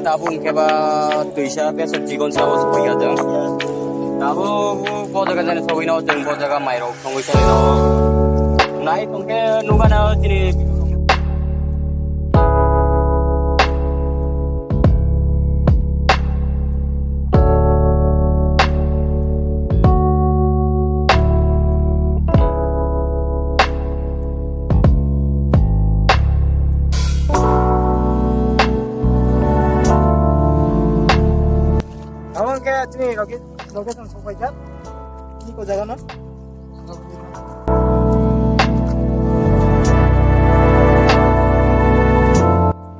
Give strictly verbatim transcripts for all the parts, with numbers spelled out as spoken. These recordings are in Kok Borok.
Tabuk hwnkhe ba twisa besa chikon sa o sokya jang. Tabuk bo jaga jani sogwi no jang bo jaga mairok songwi songwi no. Nai tongkhe nugana chini. Abo hwnkhe chini location, location sokpaijak. Chini ko jaga no.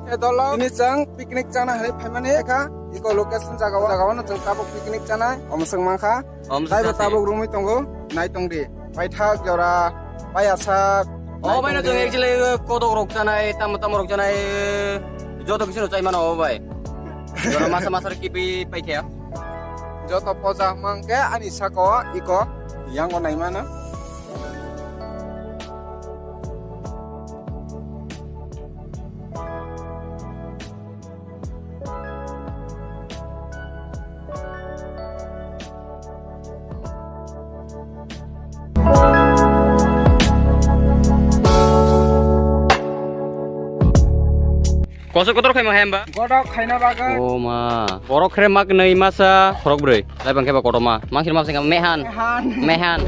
E dolo, tini chwng picnic chana hai phaimani kha. Iko location jaga o, jaga o no chwng tabuk picnic chanai. Omo chwng mankha. Taibo tabuk romwi tongo, nai tongdi. Paithak jora, paiyasak. O bai no chwng actually kodok rok chanai, tamo tamo rok chanai, joto kisu no chai mano o bai. Jora masa masa kipi paikha. Joto poja hwnkhe ani saka o iko yango nai mano. Koso kotor khaima hai hamba? Godok khaina bagwi. O ma. Borok khere mak nai masa khorok brwi. Lai bangkhe ba kotorma. Mangkhir masa mehan. Mehan. Mehan.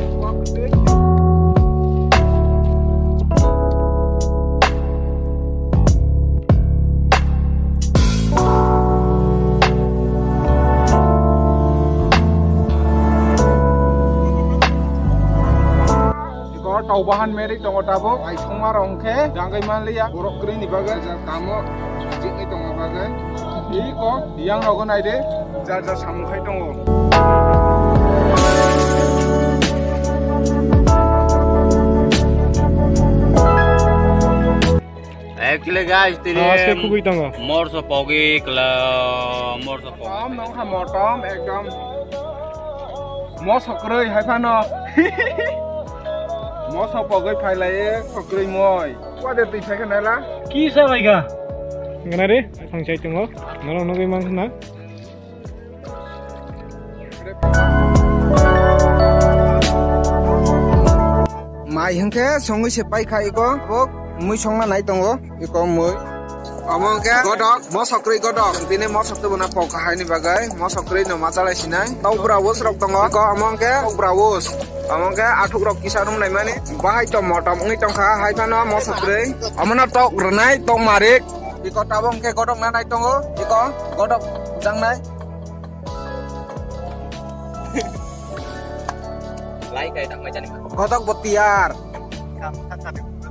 Iko tau bahan meri tongo tabuk. Ai songma rong khe dangwi manliya. Borok kwrwi ni bagwi ja tamo jigwi tongma bagwi. Iko yang rogo naide. Jar jar samung khai tongo. Actually guys, tini aske khugui tongo. Morso pogi kla, morso pogi. Motom nong ha motom ekdom. Mo sokroi hai phano. Mo sokroi phai lai sokroi moi. Wade twi phai khe nai la. Ki sa bai ga? Ngana re, thang chai tongo. Nalo nogoi mang khna. Mai hwnkhe songwi se paikha iko, bo mui songna nai tongo, iko mui. Omo hwnkhe godok, mosok kwrwi godok. Bini mosok tubuna pok kahaini bagwi, mosok kwrwi no machalai sinai. Tokbra wos rok tongo, iko omo hwnkhe tokbra wos. Omo hwnkhe athuk rok kisa rum laimani. Bahai to motom wngwi tongkha, hai phano mosok kwrwi. Omono tok rwnai, tok marik. Iko tabok hwnkhe godok na nai tongo, iko godok jangnai. Lai kai tak mai jani. Godok bo tiyar.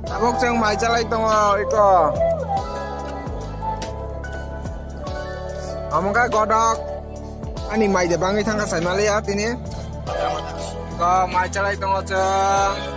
Tabok chwng mai chalai tongo iko. Omo khe godok. Ani mai de bangwi thangkha sai maliya tini. Iko mai chalai tongo chwng.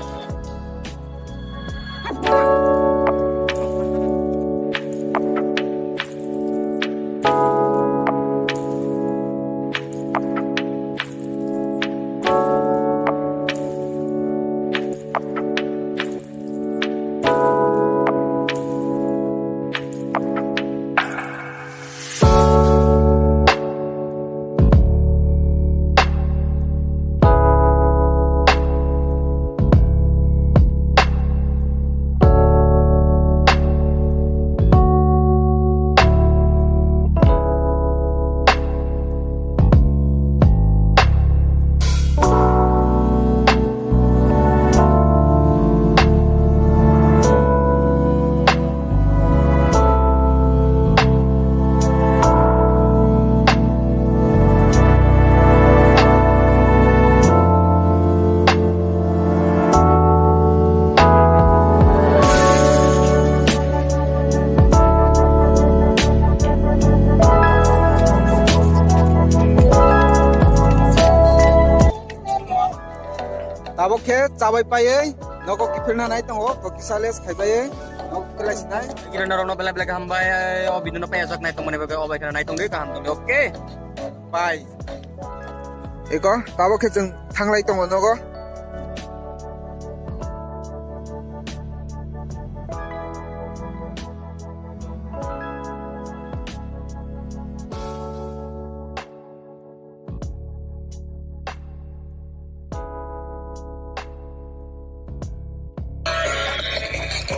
Tabok khe chabai paiwi nogo kiphilna nai tongo, kok kisa les khai paiwi nogo kiphilai sinai. Kira norokno belai belai kaham bai, o video no payajak nai tongmani bagwi o bai kheno nai tongwi kaham tongdi, okay? Bye. Eko, tabok khe chwng thanglai tongo nogo.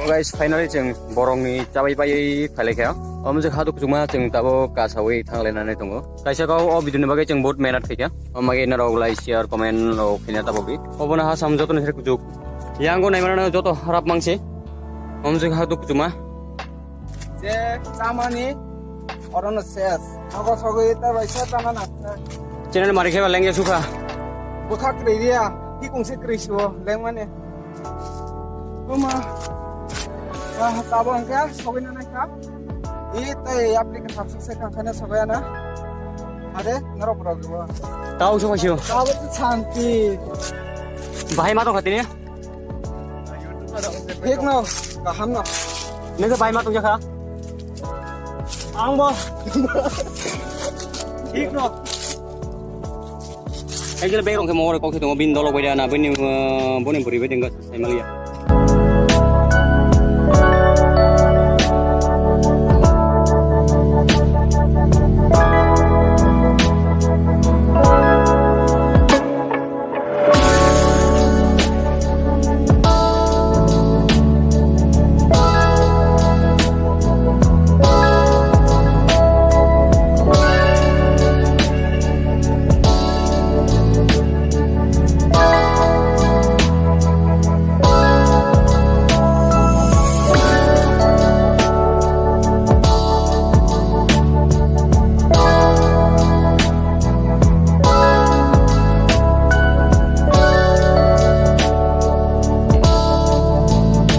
Guys, finally chwng borokni chabai pai phailai kha. Omo jwk hato kuchukma chwng tabuk kasawi thanglainani tongo. Kaisa kok o video ni bagwi chwng bahut mehnat khaikha. O bagwi norok like, share, comment rok khaina tabukdi. Obono ha sam jotono se kuchuk. Yango naimano joto harap mangse. Omo jwk hato kuchukma. Je chamani orono ses. Nogo sogwi ta bai sa chana na. Channel mari kheba lengya sukha. Bwkha kwrwi riya. Hikung se kwrwi suo lengmani. Oma. Ah, tabo hwnkhe sogwino naikha. I tei application thapsuk se kha khana sogwiyana. Ade, norok borok bo. Tao se paisio. Tabo to santi. Bahai ma tongkha tini? Thik no, kaham no. Nese bahai ma tongjakha? Ang bo. Thik no. Ekjone bag rok khe mokol kok khe tongo, bini dolok bai da na, bini, uh, boni bwrwi bai dengka sai maliya.